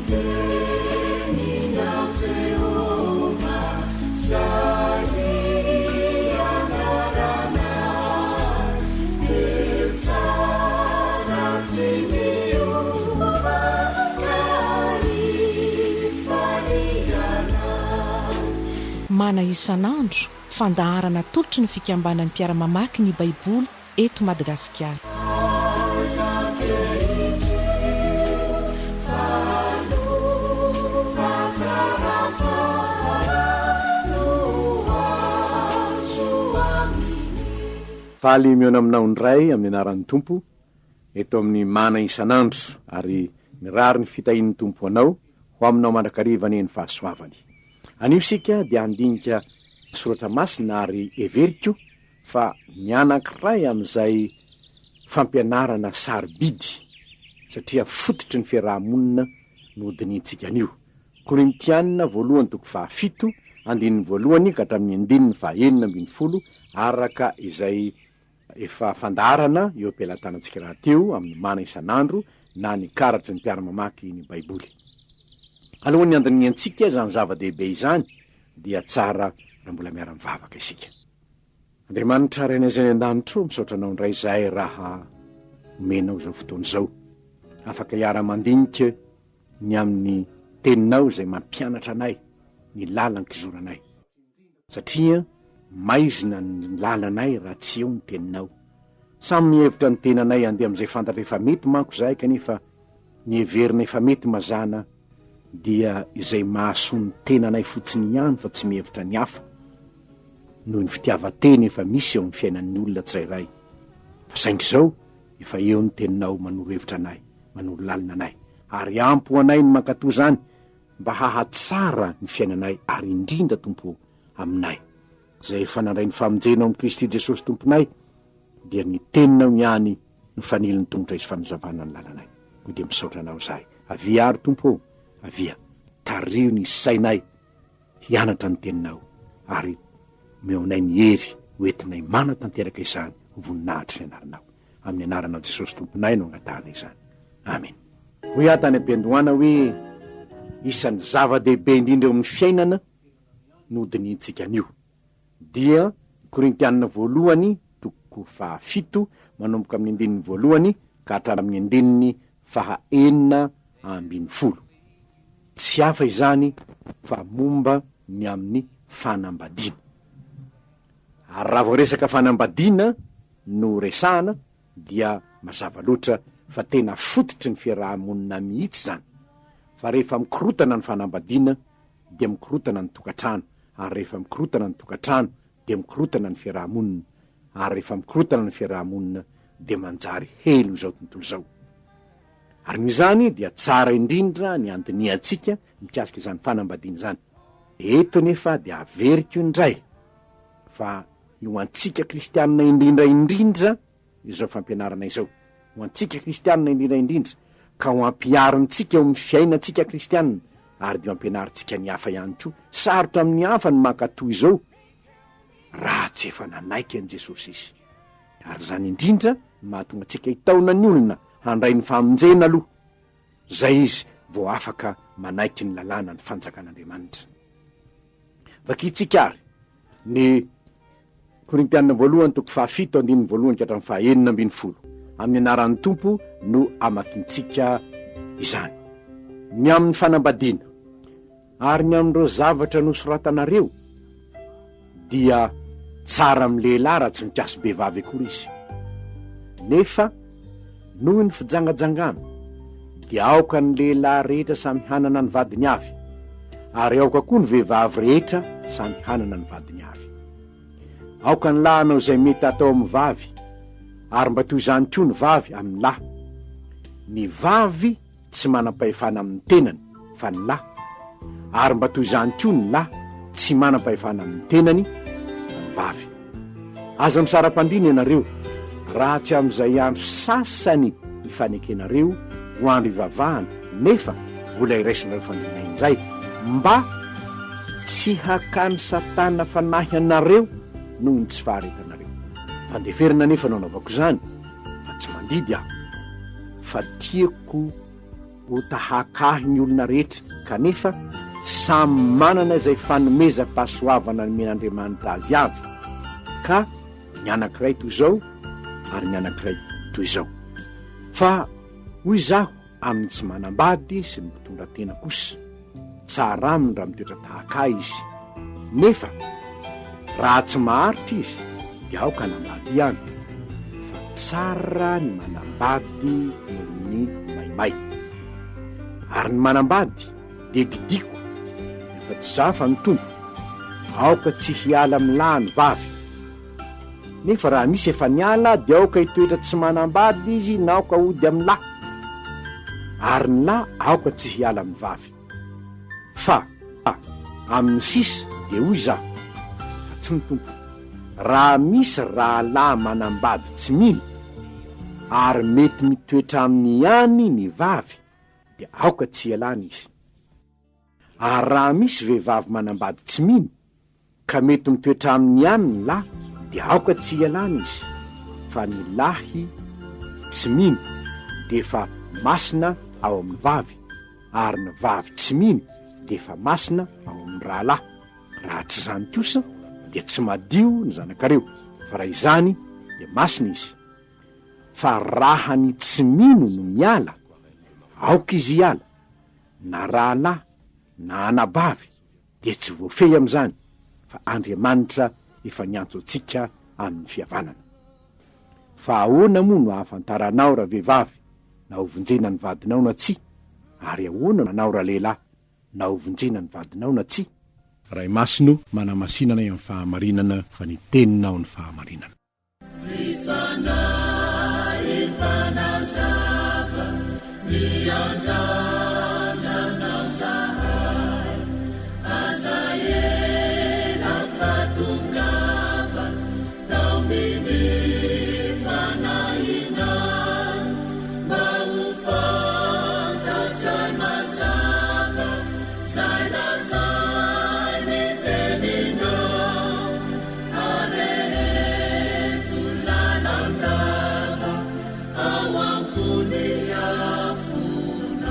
teninao Jehovah, Izay ianaranay, Dia tsara tsy miova ka ifalianay. Mana isan'andro, fandaharana atolotry ny fikambanan'ny mpiara-mamaky ny Baiboly eto Madagasikara. Faly mihaona aminao indray amin'ny anaran'ny Tompo eto amin'ny Mana isan'andro ary mirary ny fitahian'ny Tompo anao ho aminao mandrakariva anie ny fahasoavany. Anio isika dia handinika soratra masina ary heveriko fa ny anankiray amin'izay fampianarana sarobidy satria fototry ny fiaraha-monina no hodinihintsika anio. Korintiana voalohany toko fahafito, andininy voalohany ka hatramin'ny andininy fahaenina ambinifolo araka izay efa fandaharana eo am-pelatanantsika rahateo amin'ny mana isan'andro na ny karatry ny mpiara-mamaky ny Baiboly. Alohan'ny handinihantsika izany zava-dehibe izany dia tsara raha mbola miara-mivavaka isika. Andriamanitra Rainay izay any an-danitra ô, misaotra Anao indray izahay raha omenao izao fotoana izao. Afaka hiara-mandinika ny amin'ny Teninao izay mampianatra anay ny lalan-kizoranay. Satria maizina ny lalanay raha tsy eo ny Teninao. Samy mihevitra ny tenanay handeha amin'izay fantatra efa mety manko izahay kanefa ny heverina efa mety mazàna dia izay mahasoa ny tenanay fotsiny ihany fa tsy mihevitra ny hafa noho ny fitiavan-tena efa misy eo amin'ny fiainan'ny olona tsirairay. Fa saingy izao efa eo ny teninao manoro hevitra anay, manoro lalina anay ary ampy ho anay ny mankatò izany mba hahatsara ny fiainanay ary indrindra Tompo ô aminay izay efa nandray ny famonjena ao amin'i Kristy Jesosy Tomponay dia ny teninao ihany no fanilon'ny tongotra izy fanazavana ny lalanay. Koa dia misaotra anao izahay. Avia àry Tompo ô, avia. Tariho ny sainay hianatra ny teninao ary omeo anay ny hery ho entinay manatanteraka izany ho voninahitry ny anaranao. Amin'ny anaranao Jesosy Tomponay no angatahana izany. Amen. Hoy aho tany am-piandohana hoe isan'ny zava-dehibe indrindra eo amin'ny fiainana no hodinihintsika anio. Dia Korintiana voalohany toko fahafito manomboka amin'ny andininy voalohany ka hatramin'ny andininy faha 16. Tsy hafa izany fa momba ny amin'ny fanambadiana. Ary raha vao resaka fanambadiana no resahana dia mazava loatra fa tena fototry ny fiaraha-monina mihitsy izany. Fa rehefa mikorotana ny fanambadiana dia mikorotana ny tokantrano, ary rehefa mikorotana ny tokantrano dia mikorotana ny fiaraha-monina, ary rehefa mikorotana ny fiaraha-monina dia manjary helo izao tontolo izao. Ary noho izany dia tsara indrindra ny handinihantsika mikasika izany fanambadiana izany. Eto anefa dia averiko indray fa ny ho antsika kristianina indrindra indrindra izao fampianarana izao, ho antsika kristianina indrindra indrindra, ka ho ampiharintsika eo amin'ny fiainantsika kristianina, ary dia ho ampianarintsika ny hafa ihany koa. Sarotra amin'ny hafa ny mankatò izao raha tsy efa nanaiky an'i Jesosy izy. Ary izany indrindra no mahatonga antsika hitaona ny olona handray ny famonjena aloha, izay izy vao afaka manaiky ny lalàna ny fanjakan'Andriamanitra. Vakintsika àry ny Korintiana voalohany toko fahafito andininy voalohany ka hatramin'ny fahaenina ambinifolo. Amin'ny anaran'ny Tompo no amakintsika izany. Ny amin'ny fanambadiana ary ny amin'ireo zavatra nosoratanareo dia tsara amin'ny lehilahy raha tsy mikasi-behivavy akory izy. Nefa noho ny fijangajangana dia aoka ny lehilahy rehetra samy hanana ny vadiny avy, ary aoka koa ny vehivavy rehetra samy hanana ny vadiny avy. Aoka ny lahy hanao izay mety hatao amin'ny vavy, ary mba toy izany koa ny vavy amin'ny lahy. Ny vavy tsy manam-pahefana amin'ny tenany, fa ny lahy, ary mba toy izany koa ny lahy tsy manam-pahefana amin'ny tenany, fa ny vavy. Aza misara-pandriana ianareo, raha tsy amin'izay andro sasany ifanekenareo ho andro ivavahana, nefa mbola iraisinareo fandriana indray, mba tsy hakan'i Satana fanahy anareo noho ny tsy faharetanareo. Fandeferana anefa no anaovako izany, fa tsy mandidy aho, fa tiako. ho tahaka ahy ny olona rehetra, kanefa samy manana izay fanomezam-pahasoavana nomen'Andriamanitra azy avy, ka ny anankiray toy izao ary ny anankiray toy izao. Fa hoy izaho amin'ny tsy manambady sy ny mpitondra tena kosa, Tsara aminy raha mitoetra tahaka ahy izy. Nefa raha tsy maharitra izy dia aoka hanambady ihany, fa tsara ny manambady noho ny maimay. Ary ny manambady dia didiako, nefa tsy izaho fa ny Tompo, aoka tsy hiala amin'ny lahy ny vavy. Nefa raha misy efa niala dia aoka hitoetra tsy manambady izy na aoka hody amin'ny lahy. Ary ny lahy aoka tsy hiala amin'ny vavy. Fa amin'ny sisa dia hoy izaho, fa tsy ny Tompo, raha misy rahalahy manambady tsy mino, ary mety mitoetra aminy ihany ny vavy, dia aoka tsy hialany izy. Ary raha misy vehivavy manambady tsy mino, ka mety mitoetra aminy ihany ny lahy, dia aoka tsy hialany izy, fa ny lahy tsy mino dia efa masina ao amin'ny vavy, ary ny vavy tsy mino dia efa masina ao amin'ny rahalahy, raha tsy izany kosa dia tsy madio ny zanakareo, fa raha izany dia masina izy. Fa raha ny tsy mino no miala, aoka izy hiala, na rahalahy na anabavy dia tsy voafehy amin'izany fa Andriamanitra efa niantso antsika amin'ny fihavanana. Fa ahoana moa no ahafantaranao ravehivavy na hovonjena ny vadinao na tsia? Ary ahoana anao ralehilahy na hovonjena ny vadinao na tsia? Ray Masina o, manamasina anay amin'ny fahamarinana fa ny Teninao ny fahamarinana. Ry Fanahy Mpanazava, miandrandra Anao zahay, aza ela fa tongava, taomin'ny Fanahinao, mba ho fantatray mazava 'zay lazain'ny Teninao. Areheto lalandava ao am-pon'ny afonao.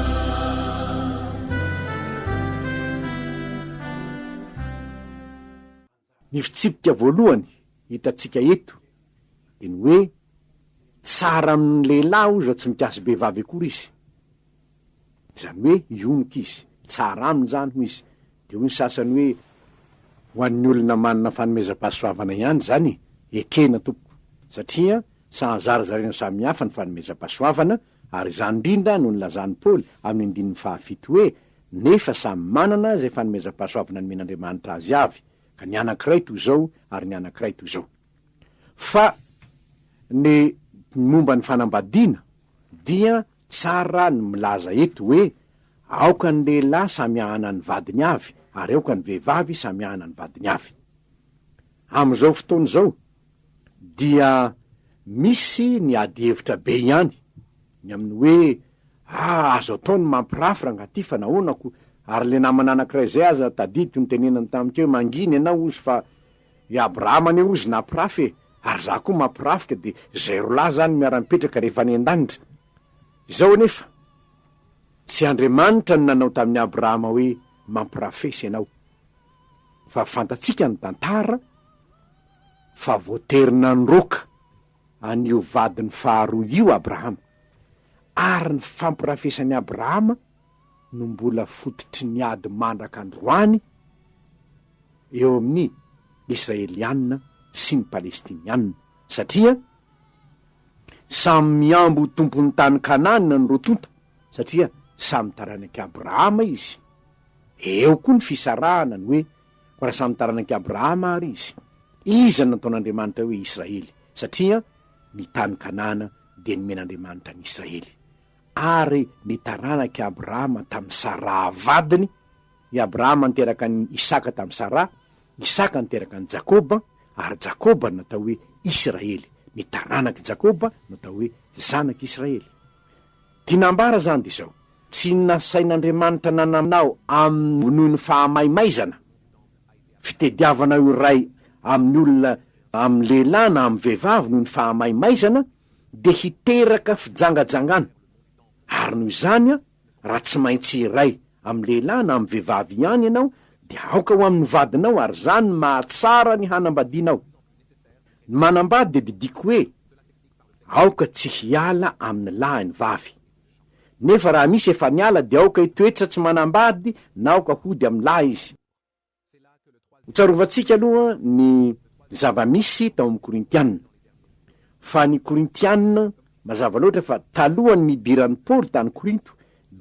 Ny fitsipika voalohany hitantsika eto dia ny hoe tsara amin'ny lehilahy hozy raha tsy mikasi-behivavy akory izy. Izany hoe hionoka izy. Tsara aminy izany hoy izy. Dia hoy ny sasany hoe, Ho an'ny olona manana fanomezam-pahasoavana ihany izany e! Ekena tompoko. Satria samy zarazaraina samihafa ny fanomezam-pahasoavana, ary izany indrindra no nilazan'i Paoly amin'ny andininy fahafito hoe, Nefa samy manana izay fanomezam-pahasoavana nomen'Andriamanitra azy avy, ka ny anankiray toy izao ary ny anankiray toy izao. Fa ny momba ny fanambadiana dia Tsara ny milaza eto hoe aoka ny lehilahy samy hahana ny vadiny avy ary aoka ny vehivavy samy hahana ny vadiny avy. Amin'izao fotoana izao dia misy ny adihevitra be ihany ny amin'ny hoe ah azo atao ny mampirafy rangaha ty fa nahoana ko ary le namana anankiray izay aza tadidiko nitenenany tamiko hoe mangina ianao ozy fa I Abrahama anie ozy nampirafy e, ary za koa mampirafy ka de zay rolahy zany miara-mipetraka rehefa any an-danitra. Izao anefa, tsy Andriamanitra no nanao tamin'i Abrahama hoe mampirafesa ianao, fa fantatsika ny tantara fa voatery nandroaka an'io vadiny faharoa io Abrahama, ary ny fampirafesan'i Abrahama no mbola fototry ny ady mandraka androany, eo amin'ny Israelianina sy ny Palestinianina, satria samy mihambo ho tompon'ny tany Kanana ny roa tonta, satria samy taranak'i Abrahama izy. Eo koa ny fisarahana ny hoe, koa raha samy taranak'i Abrahama ary izy, iza no nataon'Andriamanitra hoe Israely, satria ny tany Kanana dia nomen'Andriamanitra an'i Israely, ary ny taranak'i Abrahama tamin'i Saraha vadiny, I Abrahama niteraka an'i Isaka tamin'i Saraha, Isaka niteraka an'i Jakoba, ary Jakoba no natao hoe Isiraely. Ny taranak'i Jakoba no atao hoe zanak'i Israely. Tiana ambara izany dia izao, tsy nasain'Andriamanitra nanao amin'ny noho ny fahamaimaizana, fitediavana iray amin'ny olona amin'ny lehilahy na amin'ny vehivavy noho ny fahamaimaizana dia hiteraka fijangajangana. Ary noho izany, Raha tsy maintsy hiray amin'ny lehilahy na amin'ny vehivavy ihany ianao, dia aoka ho amin'ny vadinao ary izany no mahatsara ny hanambadianao. Ny manambady dia didiko hoe, aoka tsy hiala amin'ny lahy ny vavy. Nefa raha misy efa niala dia aoka hitoetra tsy manambady na aoka hody amin'ny lahy izy. Hotsarovantsika aloha ny zava-misy tao amin'ny Korintiana. Fa ny Korintiana, mazava loatra fa talohan'ny nidiran'i Paoly tany Korinto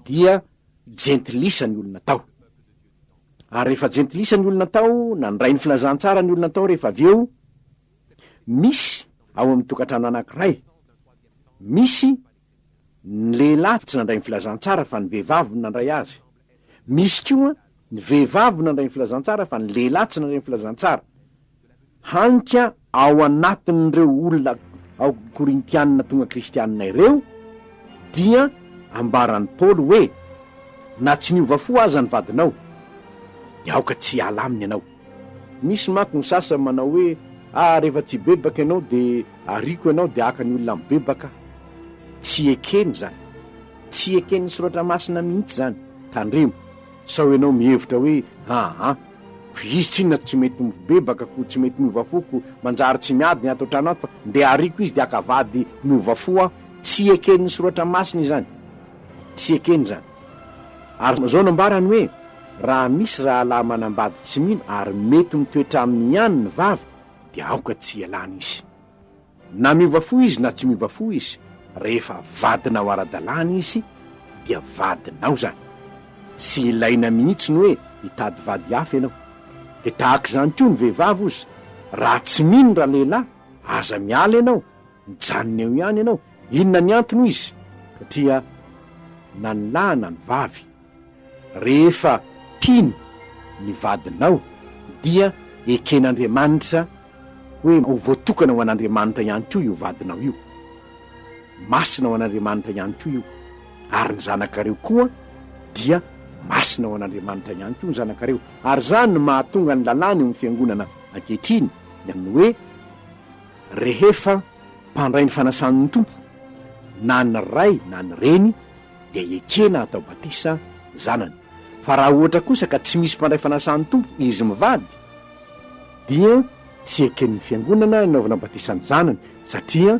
dia jentilisa ny olona tao. Ary rehefa jentilisa ny olona tao, nandray ny filazantsara ny olona tao rehefa avy eo, misy ao amin'ny tokantrano anankiray, misy Ny lehilahy tsy nandray ny filazantsara fa ny vehivavy no nandray azy. Misy koa ny vehivavy no nandray ny filazantsara fa ny lehilahy tsy nandray ny filazantsara. Hany ka ao anatin'ireo olona ao Korintianina tonga kristianina ireo dia ambaran'i Paoly hoe, Na tsy niova fo aza ny vadinao, dia aoka tsy hiala aminy ianao. Misy manko ny sasany manao hoe ah rehefa tsy hibebaka ianao dia ariako ianao dia haka ny olona mibebaka aho. Tsy ekeny izany. Tsy eken'ny soratra masina mihitsy izany. Tandremo sao ianao mihevitra hoe aa ko izy tsinona tsy mety mibebaka ko tsy mety miova fo ko manjary tsy miady ny ato an-trano ato fa ndeha ariako izy dia haka vady miova fo aho. Tsy eken'ny soratra masina izany. Tsy ekeny izany. Ary izao no ambarany hoe, Raha misy rahalahy manambady tsy mino ary mety mitoetra aminy ihany ny vavy, dia aoka tsy hialana izy. Na miova fo izy na tsy miova fo izy, rehefa vadinao ara-dalàna izy, dia vadinao izany. Tsy ilaina mihitsy ny hoe hitady vady hafa ianao. Dia tahaka izany koa ny vehivavy ozy, raha tsy mino ralehilahy, aza miala ianao, Mijanona eo ihany ianao. Inona ny antony hoy izy? Satria na ny lahy na ny vavy, rehefa mpino ny vadinao dia eken'Andriamanitra hoe ho voatokana ho an'Andriamanitra ihany koa io vadinao io. Masina ho an'Andriamanitra ihany koa io. Ary ny zanakareo koa dia masina ho an'Andriamanitra ihany koa ny zanakareo. Ary izany no mahatonga ny lalàna eo amin'ny fiangonana ankehitriny, ny amin'ny hoe, Rehefa mpandray ny fanasan'ny Tompo, na ny ray na ny reny, dia ekena hatao batisa ny zanany. Fa raha ohatra kosa ka tsy misy mpandray fanasan'ny Tompo izy mivady, dia tsy eken'ny fiangonana hanaovana batisa ny zanany, satria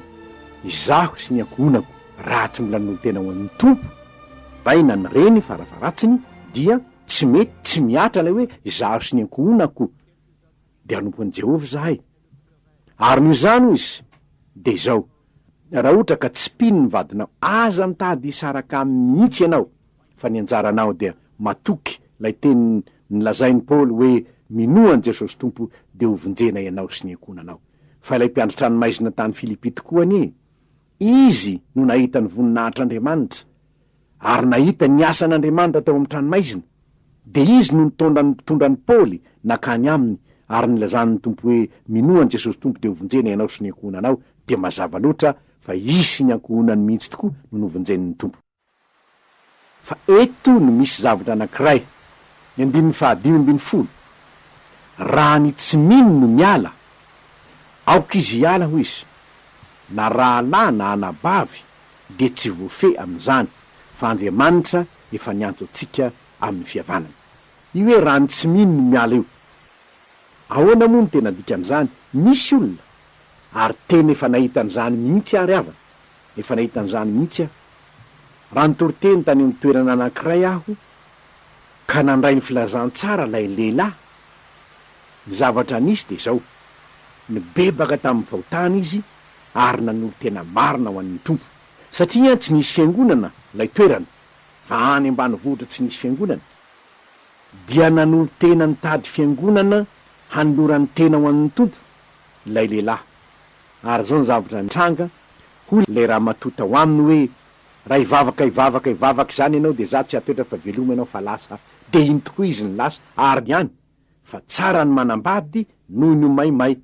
izaho sy ny ankohonako, raha tsy mbola nanolo-tena ho an'ny Tompo, ray na ny reny farafaharatsiny, dia tsy mety tsy mihatra ilay hoe izaho sy ny ankohonako dia hanompo an'i Jehovah izahay. Ary noho izany, hoy izy, dia izao, raha ohatra ka tsy mpino ny vadinao, aza mitady hisaraka aminy mihitsy ianao, fa ny anjaranao dia matoky ilay teny nolazain'i Paoly hoe, Minoa an'i Jesosy Tompo, dia hovonjena ianao sy ny ankohonanao. Fa ilay mpiandry tranomaizina tany Filipy tokoa anie, izy no nahita ny voninahitr'Andriamanitra, ary nahita ny asan'Andriamanitra tao amin'ny tranomaizina, dia izy no nitondra nitondra an'i Paoly nankany aminy ary nilazany ny Tompo hoe, Minoa an'i Jesosy Tompo dia hovonjena ianao sy ny ankohonanao, dia mazava loatra fa izy sy ny ankohonany mihitsy tokoa no novonjen'ny Tompo. Fa eto no misy zavatra anankiray, ny andininy faha-15, Raha ny tsy mino no miala, aoka izy hiala, hoy izy, na rahalahy na anabavy, dia tsy voafehy amin'izany, fa Andriamanitra efa niantso antsika amin'ny fihavanana. Io hoe raha ny tsy mino no miala io. Ahoana moa no tena dikan'izany? Misy olona, ary tena efa nahita an'izany mihitsy aho ry havana, efa nahita an'izany mihitsy aho. Raha nitory teny tany amin'ny toerana anankiray aho, ka nandray ny filazantsara ilay lehilahy, ny zavatra nisy dia izao, nibebaka tamin'ny fahotany izy, ary nanolo-tena marina ho an'ny Tompo. Satria tsy nisy fiangonana ilay toerana, fa any ambanivohitra tsy nisy fiangonana, dia nanolo-tena nitady fiangonana hanolorany tena ho an'ny Tompo ilay lehilahy. Ary izao ny zavatra nitranga, hoy ilay ramatoa tao aminy hoe, Raha hivavaka hivavaka hivavaka izany ianao dia izaho tsy hatoetra fa veloma ianao fa lasa aho. Dia iny tokoa izy no lasa, ary ihany fa tsara ny manambady noho ny ho maimay.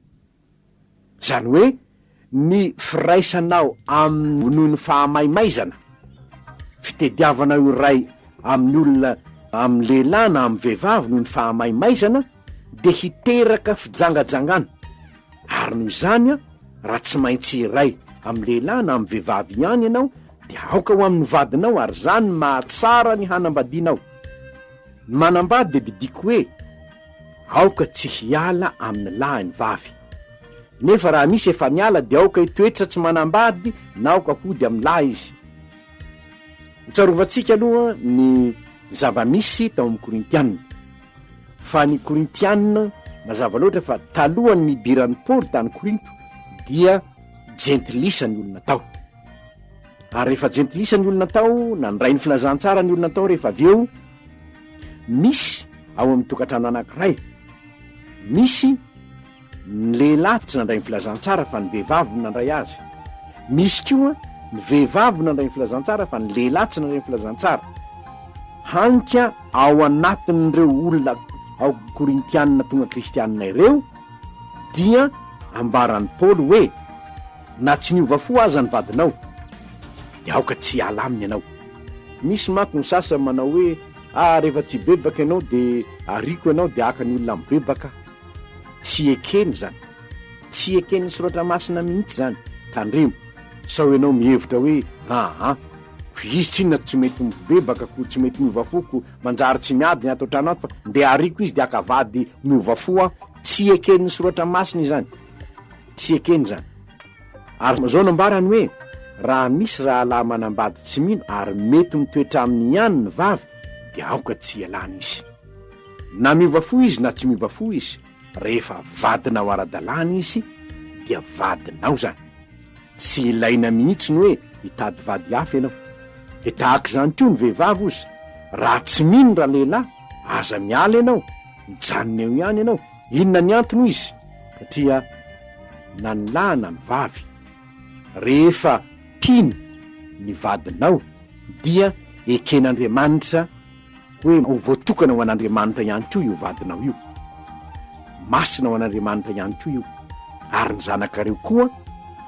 Izany hoe ny firaisanao amin'ny noho ny fahamaimaizana, fitediavanao iray amin'ny olona amin'ny lehilahy na amin'ny vehivavy noho ny fahamaimaizana dia hiteraka fijangajangana. Ary noho izany, raha tsy maintsy iray amin'ny lehilahy na amin'ny vehivavy ihany ianao. Dia aoka ho amin'ny vadinao ary izany no mahatsara ny hanambadianao. Ny manambady dia didiko hoe aoka tsy hiala amin'ny lahy ny vavy. Nefa raha misy efa niala dia aoka hitoetra tsy manambady na aoka hody amin'ny lahy izy. Hotsarovantsika aloha ny zava-misy tao amin'ny Korintiana. Fa ny Korintiana, mazava loatra fa talohan'ny nidiran'i Paoly tany Korinto dia jentilisa ny olona tao. Ary rehefa jentilisa ny olona tao, nandray ny filazantsara ny olona tao rehefa avy eo, misy ao amin'ny tokantrano anankiray, misy ny lehilahy tsy nandray ny filazantsara fa ny vehivavy no nandray azy. Misy koa ny vehivavy nandray ny filazantsara fa ny lehilahy tsy nandray ny filazantsara. Hanka ao anatin'ireo olona ao Korintianina tonga kristianina ireo dia ambaran'i Paoly hoe na tsy niova fo aza ny vadinao dia aoka tsy hiala aminy ianao. Misy manko ny sasany manao hoe ah rehefa tsy hibebaka ianao dia ariako ianao dia haka ny olona mibebaka aho. Tsy ekeny izany. Tsy eken'ny Soratra Masina mihitsy izany. Tandremo sao ianao mihevitra hoe aa ko izy tsinona tsy mety mibebaka ko tsy mety miova fo ko manjary tsy miady ny ato an-trano ato fa ndeha ariako izy dia haka vady miova fo aho. Tsy eken'ny Soratra Masina izany. Tsy ekeny izany. Ary izao no ambarany hoe, Raha misy rahalahy manambady tsy mino ary mety mitoetra aminy ihany ny vavy dia aoka tsy hialana izy. Na miova fo izy na tsy miova fo izy, rehefa vadinao ara-dalàna izy dia vadinao izany. Tsy ilaina mihitsy ny hoe hitady vady hafa ianao. Dia tahaka izany koa ny vehivavy ozy, raha tsy mino ralehilahy, aza miala ianao, mijanona eo ihany ianao. Inona ny antony hoy izy? Satria na ny lahy na ny vavy, rehefa mpino ny vadinao dia eken'Andriamanitra hoe ho voatokana ho an'Andriamanitra ihany koa io vadinao io. Masina ho an'Andriamanitra ihany koa io. Ary ny zanakareo koa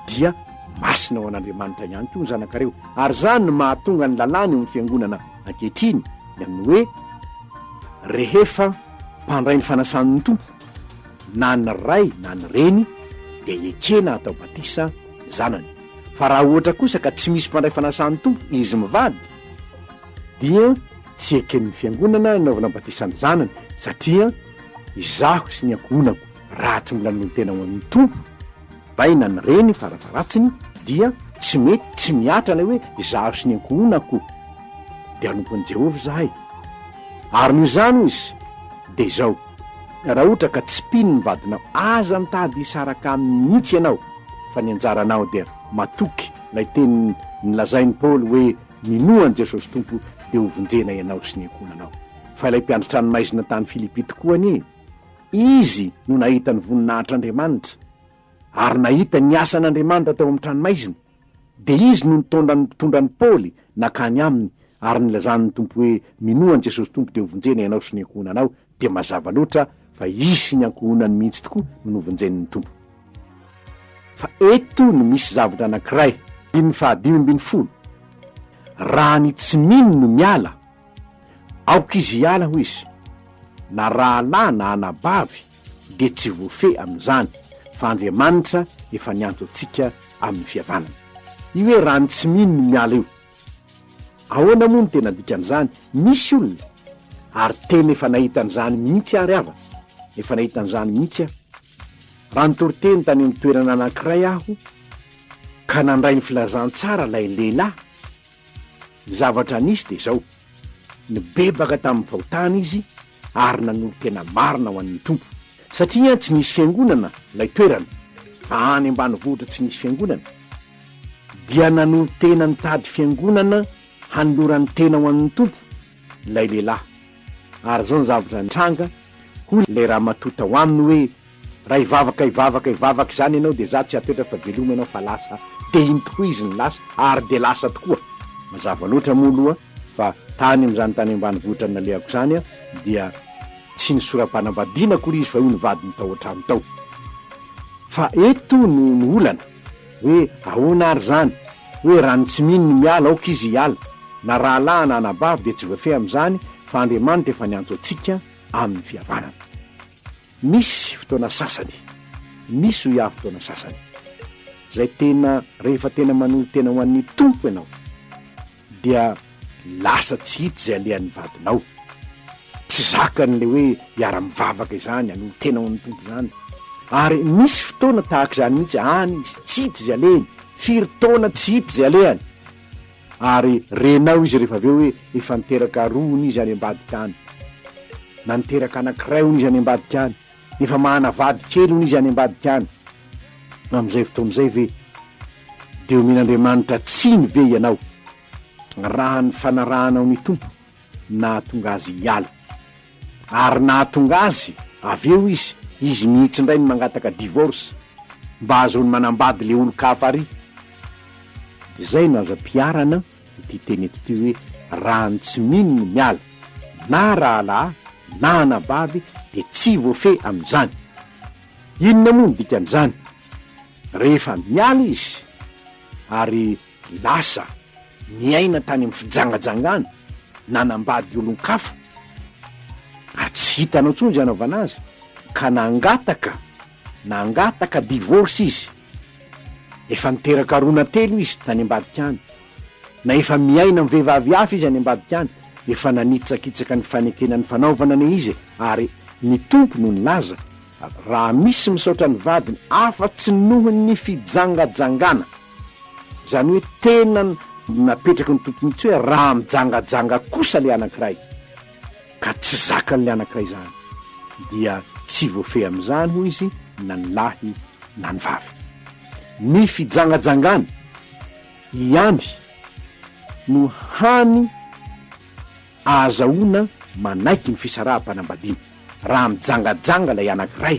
dia masina ho an'Andriamanitra ihany koa ny zanakareo. Ary izany no mahatonga ny lalàna eo amin'ny fiangonana ankehitriny, ny amin'ny hoe rehefa mpandray ny fanasan'ny Tompo, na ny ray na ny reny, dia ekena hatao batisa ny zanany. Fa raha ohatra kosa ka tsy misy mpandray fanasan'ny Tompo izy mivady, dia tsy eken'ny fiangonana hanaovana batisa ny zanany, satria izaho sy ny ankohonako raha tsy mbola nanolo-tena ho an'ny Tompo, ray na ny reny farafaharatsiny, dia tsy mety tsy mihatra ilay hoe izaho sy ny ankohonako dia hanompo an'i Jehovah izahay. Ary noho izany, hoy izy, dia izao, raha ohatra ka tsy mpino ny vadinao, aza mitady hisaraka aminy mihitsy ianao, fa ny anjaranao dia matoky ilay teny nolazain'i Paoly hoe, Minoa an'i Jesosy Tompo dia ho vonjena ianao sy ny ankohonanao. Fa ilay mpiandry tranomaizina tany Filipy tokoa anie, izy no nahita ny voninahitr'Andriamanitra, ary nahita ny asan'Andriamanitra tao amin'ny tranomaizina, dia izy no nitondra nitondra an'i Paoly nankany aminy ary nilazan'ny Tompo hoe, Minoa an'i Jesosy Tompo dia ho vonjena ianao sy ny ankohonanao, dia mazava loatra fa izy sy ny ankohonany mihitsy tokoa no novonjen'ny Tompo. Fa eto no misy zavatra anankiray. Andininy faha-15, Raha ny tsy mino no miala, aoka izy hiala, hoy izy, na rahalahy na anabavy dia tsy voafehy amin'izany, fa Andriamanitra efa niantso antsika amin'ny fihavanana. Io hoe raha ny tsy mino no miala io. Ahoana moa no tena dikan'izany? Misy olona, ary tena efa nahita an'izany mihitsy aho ry havana, efa nahita an'izany mihitsy aho. Raha nitory teny tany amin'ny toerana anankiray aho, ka nandray ny filazantsara ilay lehilahy, ny zavatra nisy dia izao, nibebaka tamin'ny fahotany izy ary nanolo-tena marina ho an'ny Tompo. Satria tsy nisy fiangonana ilay toerana, fa any ambanivohitra tsy nisy fiangonana, dia nanolo-tena nitady fiangonana hanolorany tena ho an'ny Tompo ilay lehilahy. Ary izao ny zavatra nitranga, hoy ilay ramatoa tao aminy hoe, Raha hivavaka hivavaka hivavaka izany ianao dia za tsy hatoetra fa veloma ianao fa lasa aho. Dia iny tokoa izy no lasa ary dia lasa tokoa. Mazava loatra moa aloha fa tany amin'izany tany ambanivohitra nalehako izany aho dia tsy nisoram-panambadiana akory izy fa io ny vadiny tao an-trano tao. Fa eto no no olana, hoe ahoana ary izany, hoe raha ny tsy mino no miala aoka izy hiala, na rahalahy na anabavy dia tsy voafehy amin'izany fa Andriamanitra efa niantso antsika amin'ny fihavanana. Misy fotoana sasany, misy hoy aho fotoana sasany, izay tena rehefa tena manolo-tena ho an'ny Tompo ianao. Dia lasa tsy hita izay alehan'ny vadinao. Tsy zakany ilay hoe hiara-mivavaka izany, hanolo-tena ho an'ny Tompo izany. Ary misy fotoana tahaka izany mihitsy, any izy, tsy hita izay alehany, firy taona tsy hita izay alehany. Ary renao izy rehefa avy eo hoe efa niteraka roa hono izy any ambadika any, na niteraka anankiray hono izy any ambadika any. Efa mahana vady kely hono izy any ambadika any. Amin'izay fotoana izay ve dia omen'Andriamanitra tsiny ve ianao raha ny fanarahanao ny Tompo nahatonga azy hiala? Ary nahatonga azy avy eo izy, izy mihitsy indray no mangataka divorce mba hahazoany manambady le olon-kafa ary. Izay no azo ampiharana ity teny eto ity hoe raha ny tsy mino no miala na rahalahy na anabavy dia tsy voafehy amin'izany. Inona moa no dikan'izany? Rehefa miala izy ary lasa niaina tany amin'ny fijangajangana, nanambady olon-kafa ary tsy hitanao intsony izay hanaovana azy ka nangataka nangataka divorce izy Efa niteraka roa na telo izy tany ambadika any, na efa miaina amin'ny vehivavy hafa izy any ambadika any, efa nanitsakitsaka ny fanekena nifanaovana anie izy e, ary ny Tompo no nilaza, raha misy misaotra ny vadiny afa-tsy noho ny fijangajangana, izany hoe tena napetraky ny Tompo mihitsy hoe raha mijangajanga kosa ilay anankiray, ka tsy zakan'ilay anankiray izany, dia tsy voafehy amin'izany, hoy izy, na ny lahy na ny vavy. Ny fijangajangana ihany no hany ahazahoana manaiky ny fisaraham-panambadiana. Raha mijangajanga ilay anankiray,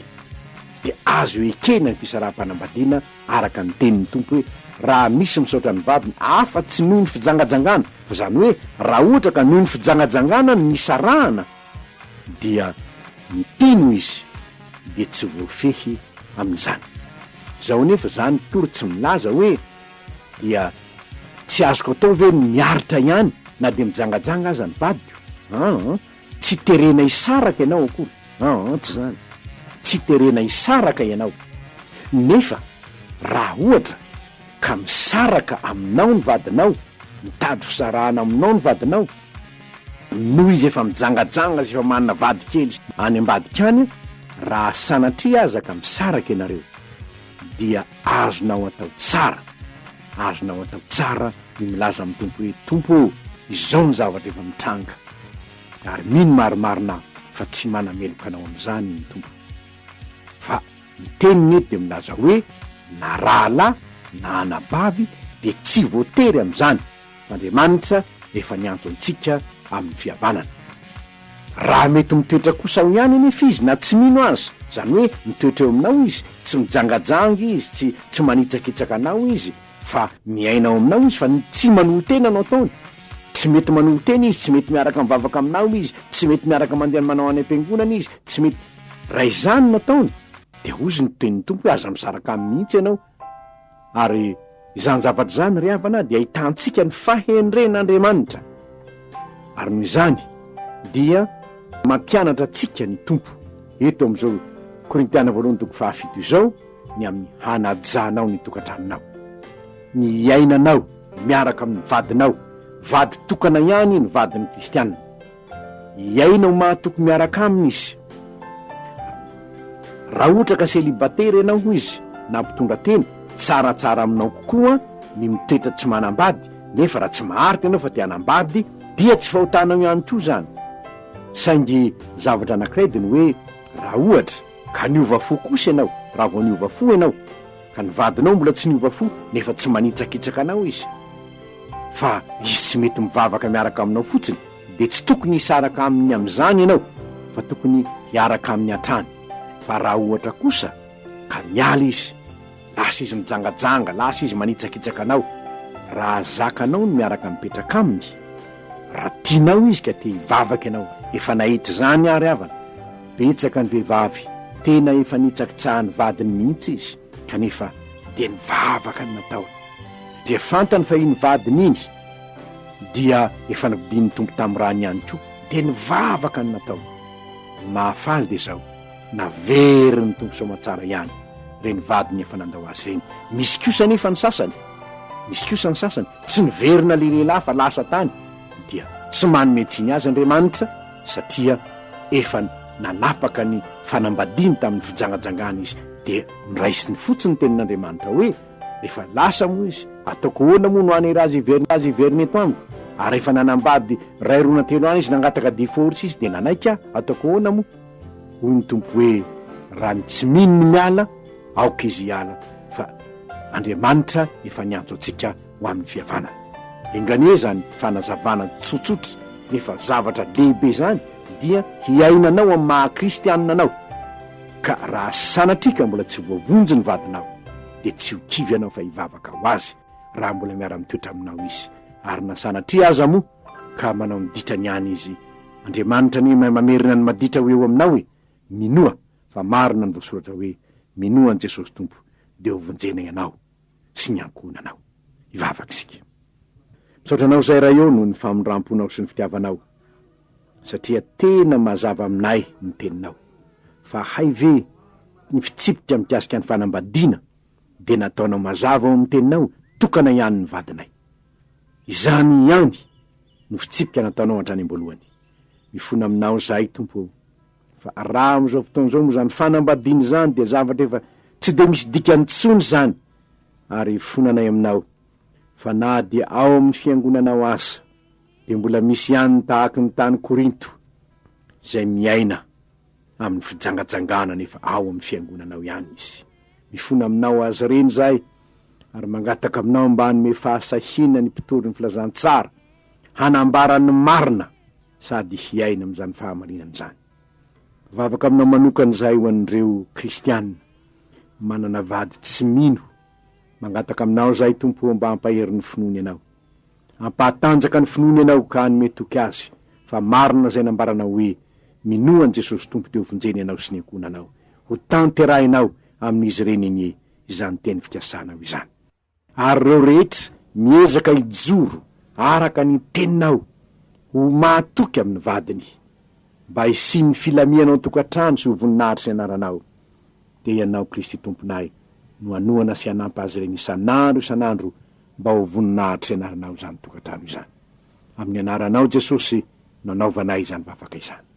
dia azo ekena ny fisaraham-panambadiana araka ny tenin'ny Tompo hoe, Raha misy misaotra ny vadiny afa-tsy noho ny fijangajangana, fa izany hoe raha ohatra ka noho ny fijangajangana no nisarahana dia mpino izy dia tsy voafehy amin'izany. Izao anefa izany tory tsy milaza hoe dia tsy azoko atao ve ny miaritra ihany na dia mijangajanga aza ny vadiko? Aa tsy terena hisaraka ianao akory. Aa tsy izany. Tsy terena hisaraka ianao. Nefa raha ohatra ka misaraka aminao ny vadinao, mitady fisarahana aminao ny vadinao, noho izy efa mijangajanga sy efa manana vady kely any ambadika any, raha sanatria aza ka misaraka ianareo, dia azonao atao tsara, azonao atao tsara ny milaza amin'ny Tompo hoe, Tompo ô, izao ny zavatra efa mitranga, ary mino marimarina aho fa tsy manameloka anao amin'izany ny Tompo. Fa ny teniny eto dia milaza hoe na rahalahy na anabavy dia tsy voatery amin'izany fa Andriamanitra efa niantso antsika amin'ny fihavanana. Raha mety mitoetra kosa ao ihany anefa izy na tsy mino aza, izany hoe mitoetra eo aminao izy, tsy mijangajanga izy, tsy tsy manitsakitsaka anao izy, Fa miaina ao aminao izy fa ny tsy manolo-tena no ataony. Tsy mety manolo-tena izy, tsy mety miaraka mivavaka aminao izy, tsy mety miaraka mandeha manao any am-piangonana izy, tsy mety. Raha izany no ataony, dia hozy ny tenin'ny Tompo hoe aza misaraka aminy mihitsy ianao. Ary izany zavatra izany ry havana dia ahitantsika ny fahendren'Andriamanitra. Ary noho izany dia mampianatra antsika ny Tompo eto amin'izao Korintiana voalohany toko fahafito izao, ny amin'ny hanajanao ny tokantranonao, ny hiainanao miaraka amin'ny vadinao, vady tokana ihany ny vadin'ny kristiana, hiaina ho mahatoky miaraka aminy izy. Raha ohatra ka selibatera ianao hoy izy na mpitondra tena, tsaratsara aminao kokoa ny mitoetra tsy manambady, nefa raha tsy maharitra ianao fa te hanambady dia tsy fahotanao ihany koa izany. Saingy zavatra anankiray dia ny hoe raha ohatra, Ka niova fo kosa ianao, raha vao niova fo ianao, ka ny vadinao mbola tsy niova fo nefa tsy manitsakitsaka anao izy, fa izy tsy mety mivavaka miaraka aminao fotsiny, dia tsy tokony hisaraka aminy amin'izany ianao, fa tokony hiaraka aminy hatrany. Fa raha ohatra kosa ka miala izy, Lasa izy mijangajanga, lasa izy manitsakitsaka anao. Raha zakanao ny miaraka mipetraka aminy, raha tianao izy ka te hivavaka ianao, efa nahita izany aho ry havana, betsaka ny vehivavy tena efa nitsakitsahan'ny vadiny mihitsy izy kanefa dia nivavaka ny nataony. Dia fantany fa iny vadiny iny dia efa novidian'ny Tompo tamin'ny rany ihany koa, dia nivavaka ny nataony. Ny mahafaly dia izao. Naverin'ny Tompo soamatsara ihany ireny vadiny efa nandao azy ireny. Misy kosa anefa ny sasany. Misy kosa ny sasany, tsy niverina ilay lehilahy fa lasa tany, dia tsy manome tsiny azy Andriamanitra satria efa nanapaka ny fanambadiany tamin'ny fijangajangana izy, dia noraisiny fotsiny ny tenin'Andriamanitra hoe, Efa lasa moa izy, ataoko ahoana moa no hanery azy hiverina azy hiverina eto amiko? Ary efa nanambady ray roa na telo any izy nangataka divorce izy dia nanaiky aho, ataoko ahoana moa? Hoy ny Tompo hoe, raha ny tsy mino no miala, aoka izy hiala, fa Andriamanitra efa niantso antsika ho amin'ny fihavanana. Enganie izany fanazavana tsotsotra nefa zavatra lehibe izany dia hiainanao amin'ny maha kristianina anao. Ka raha sanatria ka mbola tsy voavonjy ny vadinao dia tsy ho kivy ianao fa hivavaka ho azy raha mbola miara-mitoetra aminao izy. Ary na sanatria aza moa ka manao ny ditrany ihany izy, Andriamanitra anie mahay mamerina ny maditra ho eo aminao e! Minoa fa marina ny voasoratra hoe minoa an'i Jesosy Tompo dia ho vonjena ianao sy ny ankohonanao. Hivavaka isika. Misaotra anao izay Ray ô noho ny famindramponao sy ny fitiavanao satria tena mazava aminay ny teninao fa hay ve ny fitsipika mikasika ny fanambadiana dia nataonao mazava ao amin'ny teninao tokana ihany ny vadinay. Izany ihany no fitsipika nataonao hatrany am-boalohany. Mifona aminao izahay Tompo ô. Fa raha amin'izao fotoana izao moa izany fanambadiana izany dia zavatra efa tsy dia misy dikany intsony izany ary ifonanay aminao fa na dia ao amin'ny fiangonanao asa dia mbola misy ihany ny tahaky ny tany Korinto izay miaina amin'ny fijangajangana nefa ao amin'ny fiangonanao ihany izy. Mifona aminao azy ireny izahay ary mangataka aminao mba hanome fahasahiana ny mpitory ny filazantsara hanambara ny marina sady hiaina amin'izany fahamarinana izany. Mivavaka aminao manokana izahay ho an'ireo kristiana manana vady tsy mino. Mangataka aminao izahay Tompo ô mba hampahery ny finoany ianao. Hampahatanjaka ny finoany ianao ka hanome toky azy fa marina izay nambaranao hoe minoa an'i Jesosy Tompo dia ho vonjena ianao sy ny ankohonanao. Ho tanterahinao amin'izy ireny anie izany teny fikasanao izany. Ary ireo rehetra miezaka hijoro araka ny teninao ho mahatoky amin'ny vadiny, mba hisian'ny filamiana ao an-tokantrano sy ho voninahitry ny anaranao, dia Ianao Kristy Tomponay no hanohana sy hanampy azy ireny isan'andro isan'andro mba ho voninahitry ny anaranao izany tokantrano izany. Amin'ny anaranao Jesosy no anaovanay izany vavaka izany.